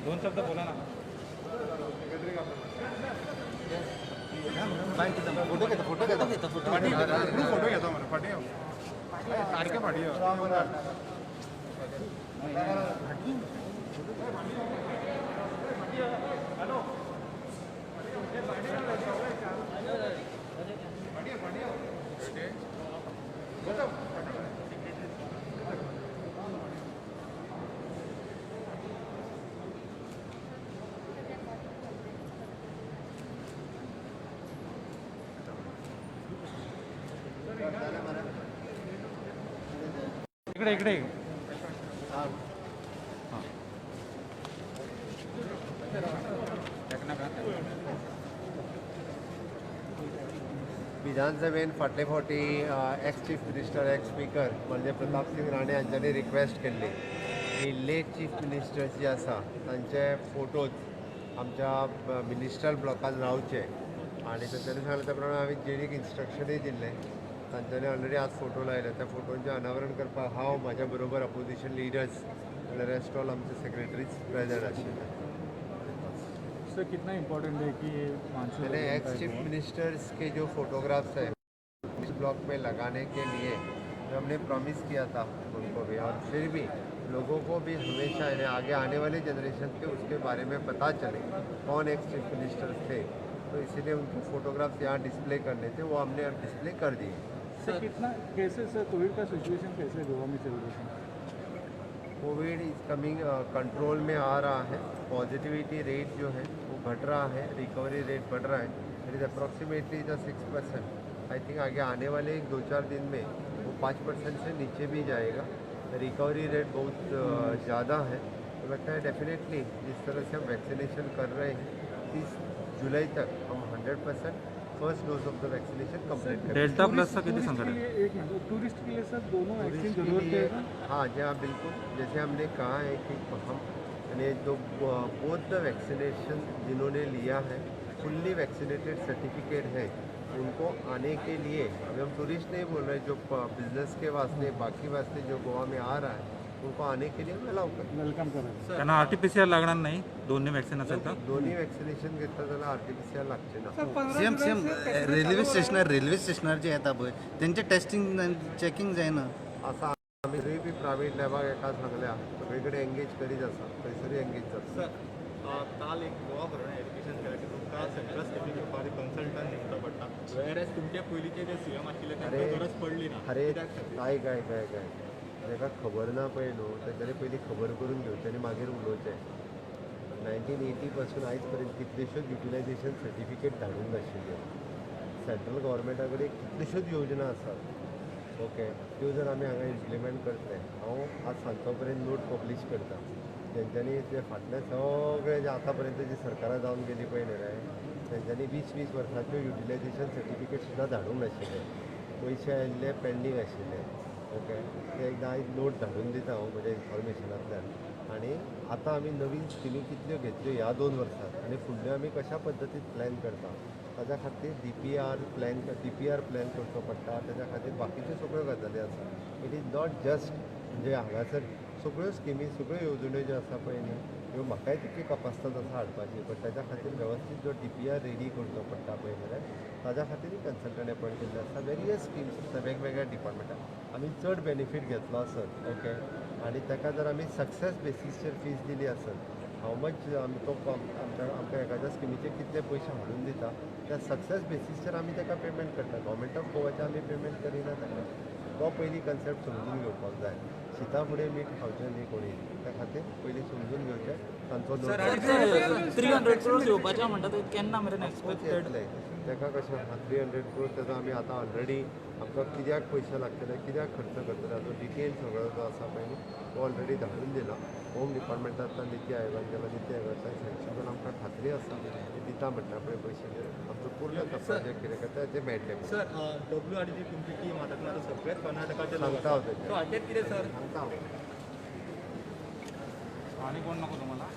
दोन शब्द बोला ना. फोटो घेता फोटो घेता फोटो फोटो घेता मरे फाटी सारखे फाटी. इकडे इकडे. विधानसभेन फाटले फावटी ex chief minister ex speaker म्हणजे प्रताप सिंग राणे हांच्यांनी रिक्वेस्ट केल्ली की लेट चीफ मिनिस्टर्स जे आसा तांचे फोटोज आमच्या मिनिस्टर ब्लॉकान रावचे आनी तांच्यांनी सांगलें त्या प्रमाणे हांवें जेडीक इन्स्ट्रक्शनूय दिल्लें. तांच्यांनी ऑलरेडी आज फोटो लायले. त्या फोटोंचें अनावरण करपाक हांव म्हाज्या बरोबर अपोजिशन लिडर्स आनी रेस्ट ऑल आमचे सेक्रेटरीज प्रेजंट आशिल्ले. सर कितना इम्पोर्टेंट है कि ये मैंने एक्स चीफ मिनिस्टर्स के जो फोटोग्राफ्स हैं इस ब्लॉक में लगाने के लिए जो हमने प्रॉमिस किया था उनको भी, और फिर भी लोगों को भी हमेशा इन्हें आगे आने वाले जनरेशन के उसके बारे में पता चले कौन एक्स चीफ मिनिस्टर्स थे, तो इसीलिए उनके फोटोग्राफ्स यहाँ डिस्प्ले करने थे, वो हमने अब डिस्प्ले कर दिए. सर कितना कैसे सर कोविड का सिचुएशन कैसे गोवा में चल रहा है? कोविड is coming control में आ रहा है. पॉजिटिविटी रेट जो है वो घट रहा है, रिकवरी रेट बढ़ रहा है. It is approximately the 6%. I think आगे आने वाले एक दो चार दिन में वो 5% से नीचे भी जाएगा. रिकवरी रेट बहुत ज़्यादा है, तो लगता है डेफिनेटली जिस तरह से हम वैक्सीनेशन कर रहे हैं 30 जुलाई तक हम 100% first dose of the vaccination complete करेंगे. डेल्टा प्लसचा किती टूरिस्ट संकट के आहे? लिए एक मिनट, टूरिस्ट के लिए सर दोनों वैक्सीन टूरिस्ट के जरूरत लिए है? हाँ जी हाँ बिल्कुल, जैसे हमने कहा है कि हम यानी जो बोथ the vaccination जिन्होंने लिया है फुल्ली वैक्सीनेटेड सर्टिफिकेट है उनको आने के लिए, अभी हम टूरिस्ट नहीं बोल रहे, जो बिजनेस के वास्ते बाकी वास्ते जो गोवा में आ रहा है उनको आने के लिए हम अलाउ करें. Welcome करा. त्यांना आरटीपीसीआर लागणार नाही दोन्ही वॅक्सिन असेल तर? दोन्ही वॅक्सिनेशन घेतलं जाल्यार आरटीपीसीआर लागचे ना. सेम सेम रेल्वे स्टेशनार रेल्वे स्टेशनार जे येता पळय तेंचे टेस्टिंग चॅकिंग जायना. आसा आमी थंय बी प्रायवेट लॅबाक एका सांगल्या, सगळे कडेन एंगेज करीत आसा, थंयसरूय एंगेज जाता. सर काल एक गोवा भरवण एज्युकेशन केला की तुमकां सेंट्रल स्किमी घेवपाक कन्सल्टंट नेमचो पडटा, वेर तुमचे पयलींचे जे सी एम आशिल्ले तांकां अरे, गरज पडली ना. अरे कित्याक खातीर? आयक आयक आयक आयक, ताका खबर ना पळय न्हू तेंच्यांनी पयलीं खबर करून घेवचें आनी मागीर उलोवचें. 1980 पासून आयज पर्यंत कितल्योश्योच युटिलायझेशन सर्टिफिकेट धाडूंक नाशिल्ल्यो. सेंट्रल गव्हर्मेंटा कडेन कितल्योश्योच योजना आसात, ओके, त्यो जर आमी हांगा इम्प्लिमेंट करतले. हांव आज सांजचो पर्यंत नोट पब्लीश करता तेंच्यांनी ते फाटले सगळे जे आतां पर्यंत जी सरकारां जावन गेली पळय न्ही रे, तेंच्यांनी 20-20 वर्सांच्यो युटिलायझेशन सर्टिफिकेट सुद्दां धाडूंक नाशिल्ले, पयशे आयिल्ले पेंडींग आशिल्ले. ओके, ते एकदां आयज नोट धाडून दिता हांव म्हज्या इन्फॉर्मेशनांतल्यान. आनी आतां आमी नवीन स्किमी कितल्यो घेतल्यो ह्या 2 वर्सांत आनी फुडल्यो आमी कशा पद्दतीन प्लॅन करता ताच्या खातीर डीपीआर प्लॅन करचो पडटा. ताच्या खातीर बाकीच्यो सगळ्यो गजाली आसा. It is not just म्हणजे हांगासर सगळ्यो स्किमी सगळ्यो येवजण्यो ज्यो आसा पळय न्ही ह्यो म्हाकाय तितली कपास्ताद आसा हाडपाची, बट ताच्या खातीर वेवस्थीत जो डीपीआर रेडी करचो पडटा पळय जाल्यार ताच्या खातीरूय कन्सल्टंट एपॉयंट केल्ले आसा. वेरियस स्किम्स आसता वेगवेगळ्या डिपार्टमेंटाक आमी चड बेनिफीट घेतलो आसत, ओके, आनी ताका जर आमी सक्सेस बेसीसचेर फीस दिली आसत, How much आमी तो आमच्या आमकां एखाद्या स्किमीचे कितले पयशे हाडून दिता, त्या सक्सेस बेसीसचेर आमी ताका पेमेंट करता. गव्हर्मेंट ऑफ गोवाचे आमी पेमेंट करिना ताका. तो पयलीं कन्सेप्ट समजून घेवपाक जाय. शिता फुडें मीठ खावचें न्ही कोणी. त्या खातीर पयलीं समजून घेवचें तांचो. 300 क्रोर्स येवपाचे म्हणटा, ते केन्ना मेरेन एक्सपेक्टेड? येतले. ताका कशें आहा, 300 क्रोर्स तेजो आमी आतां ऑलरेडी आमकां कित्याक पयशे लागतले, कित्याक खर्च करतले, हाजो डिटेल सगळो जो आसा पळय न्ही, तो ऑलरेडी धाडून दिला. होम डिपार्टमेंटांतल्यान निती आयोगान गेला. निती आयोगांतल्यान सँक्शन करून आमकां खात्री आसा की दिता म्हणटा पळय पयशे, आमचो पूर्ण तपास कितें करता ते मेळटले. सर, डब्ल्यू आर ची तुमची टीम आतां आतां सगळेच कर्नाटकाचे लोक. सांगता हांव तेजेर. सो हाचेर कितें सर? सांगता हांव. आणि कोण नको तुम्हाला?